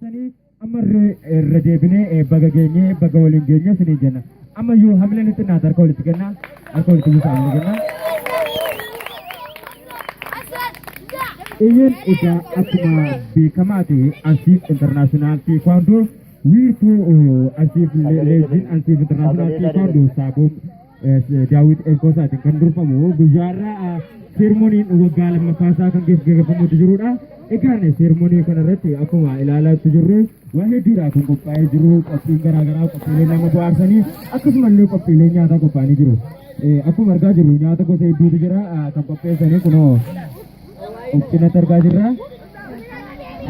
Ammarree irra deebinee baga geenyee baga waliin geenyee isiniin jenna. Ammayyuu hamileen itti naata harka walitti kennaa harka walitti buusaa hamilee kennaa. Iyyeen egaa akkuma beekamaati Ansiif International Taekwondo wiirtuu Ansiif leenjiin Ansiif International Taekwondo Saaboom Daawit Erkoosaatiin kan durfamu guyyaarraa seermoniin waggaa lammaffaa isaa kan gaggeeffamuutu jirudha. Egaan seermonii kanarratti akkuma ilaalaatti jirru waan hedduudha kan qophaa'ee jiru qophiin garaagaraa qophiilee nama bohaarsanii akkasumallee qophiilee nyaataa qophaa'anii jiru. Akkuma argaa jirru nyaata gosa hedduutu jira kan qopheessanii kunoo cinatti argaa jirra.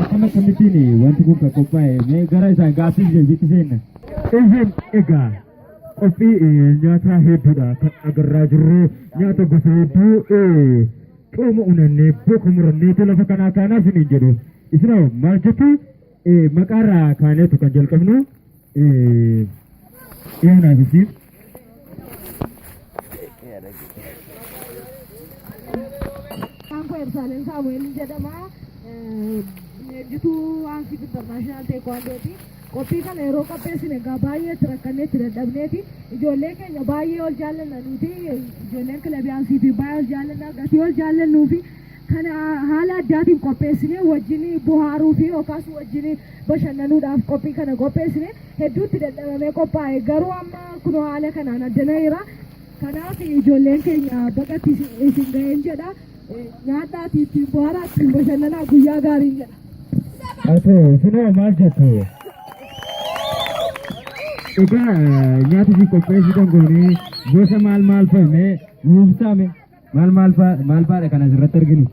Akkam akkamittiin wanti kun kan qophaa'e mee gara isaan gaaffiif deebiitti seenna. Eeyyeen egaa qophii nyaataa hedduudha kan agarraa jirru nyaata gosa hedduu cooma unannee boka muranneetu lafa kanaa kaanaa isiniin jedhu. Isinoo maal jettu maqaarraa kaaneetu kan jalqabnu dhiyoonaaf isiin. Maqaan koo Yerusaalem Saamu'eel jedhama. Leenjituu Aansiif Intarnaashinaal Teekwaandooti. Qophii kana yeroo qopheessine egaa baay'ee itti rakkannee itti dadhabneeti. Ijoollee keenya baay'ee ol jaallanna nuti. Ijoolleen kilabii Aansiifii baay'ee ol jaallanna. Gatii ol jaallannuu fi kana haala addaatiin qopheessine wajjin bohaaruu fi yookaas wajjin bashannanuudhaaf qophii kana qopheessine hedduutti dadhabamee qophaa'e. Garuu amma kunoo haala kanaan addana jira. Kanaaf ijoolleen keenya baga isin ga'een jedha. Nyaadhaatii ittiin bohaaraa ittiin bashannanaa guyyaa gaariin jedha. Atoo isinoo maal jettu? Egaa nyaata isin qopheessitan kun gosa maal maal fa'i mee nuuf ibsaame maal maal fa'a maal fa'aadha kan asirratti arginu?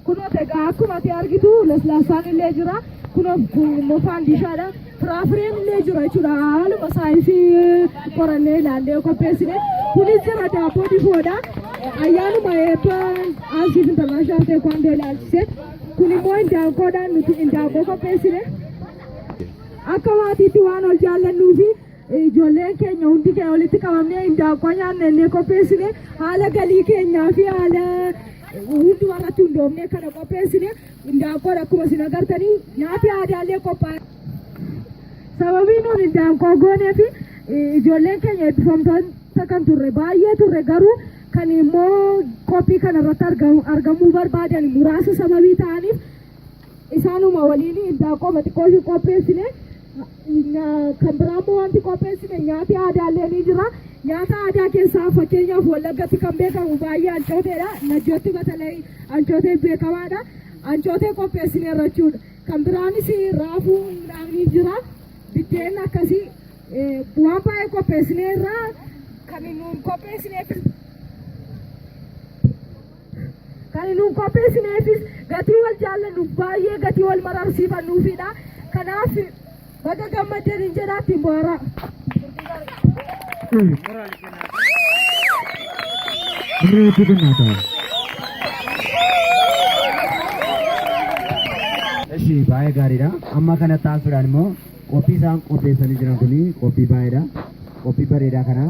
Kunoo egaa akkuma ati argitu laslaassaan illee jira. Kunoo kun immoo faandishaadha. Firaafireen illee jira jechuudha. Haaluma saayinsii qorannee ilaallee qopheessine. Kunis jira daabboo difoodha. Ayyaanuma eebba Aansiif Intarnaashinaal Teekwaandoo ilaalchise. Kun immoo indaanqoodhaan nuti indaanqoo qopheessine. Akka maatiitti waan ol jaallannuu fi ijoolleen keenya hundi keenya walitti qabamnee indaanqoo nyaanna jennee qopheessine haala galii keenyaa fi haala hundumaa irratti hundoofnee kana qopheessine indaanqoodha akkuma isin agartanii nyaati aadaallee qophaa'e. Sababii nuun indaanqoo goonee fi ijoolleen keenya eebbifamtoota kan turre baay'ee turre garuu kan immoo qophii kana irratti argamuu barbaadan muraasa sababii ta'aniif isaanuma waliin indaanqoo xiqqoo ishee qopheessine. Kan biraa immoo wanti qopheessine nyaati aadaallee ni jira. Nyaata aadaa keessaa fakkeenyaaf Wallaggatti kan beekamu baay'ee ancooteedha. Najjootti batalee ancootee beekamaadha. Ancootee qopheessineerra jechuudha. Kan biraanis raafuu midhaanii jira. Biddeen akkasii waan baay'ee qopheessineerra. Kan nuun qopheessineefis Kan nuun qopheessineefis gatii wal jaallannuuf baay'ee gatii wal mararsiifannuufidha. Kanaaf baga gammaddan hin jedhaa ittiin bohaaraa. Reefu kennaata. Eshi baay'ee gaariidha. Amma kanatti aansuudhaan immoo qophii isaan qopheessanii jiran kun qophii baay'eedha. Qophii bareedaa kana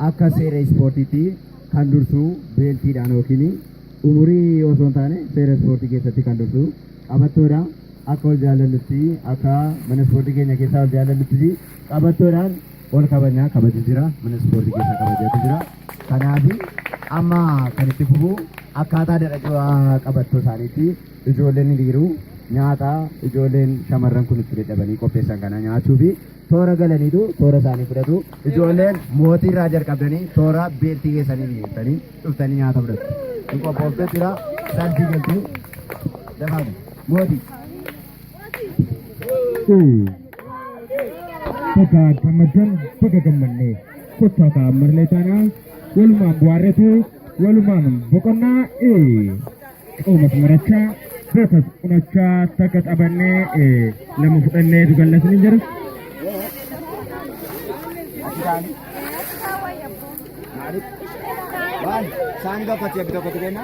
akka seera ispoortiitti kan dursu beeltiidhaan yookiin umurii osoo hin taane seera ispoortii keessatti kan dursu qabattoodha. Akka wal jaallannutti akka mana ispoortii keenya keessaa wal jaallannutti qabattoodhaan wal kabajnaa kabaju jira. Mana ispoortii keessa kabajatu jira. Kanaaf amma kan itti fufu akkaataa darajaa qabattoo isaaniitti ijoolleen hiriiru nyaata ijoolleen shamarran kun itti dadhabanii qopheessan kana nyaachuu fi toora galaniitu toora isaanii fudhatu. Ijoolleen mootii irraa jalqabdanii toora beeltii keessanii dhiyeessanii dhuftanii nyaata fudhatu. Hin qophooftee jira salfii galtee dafaatu mootii. Baga gammaddan baga gammannee kottaa ta'a ammallee taanaa walumaan bu'aarretu walumaan boqonnaa qoomas marachaa bookas qunachaa takka qabannee lama fudhannee dugallas ni jira. Maal? Saanii tokkotti eebbi tokkotti kenna.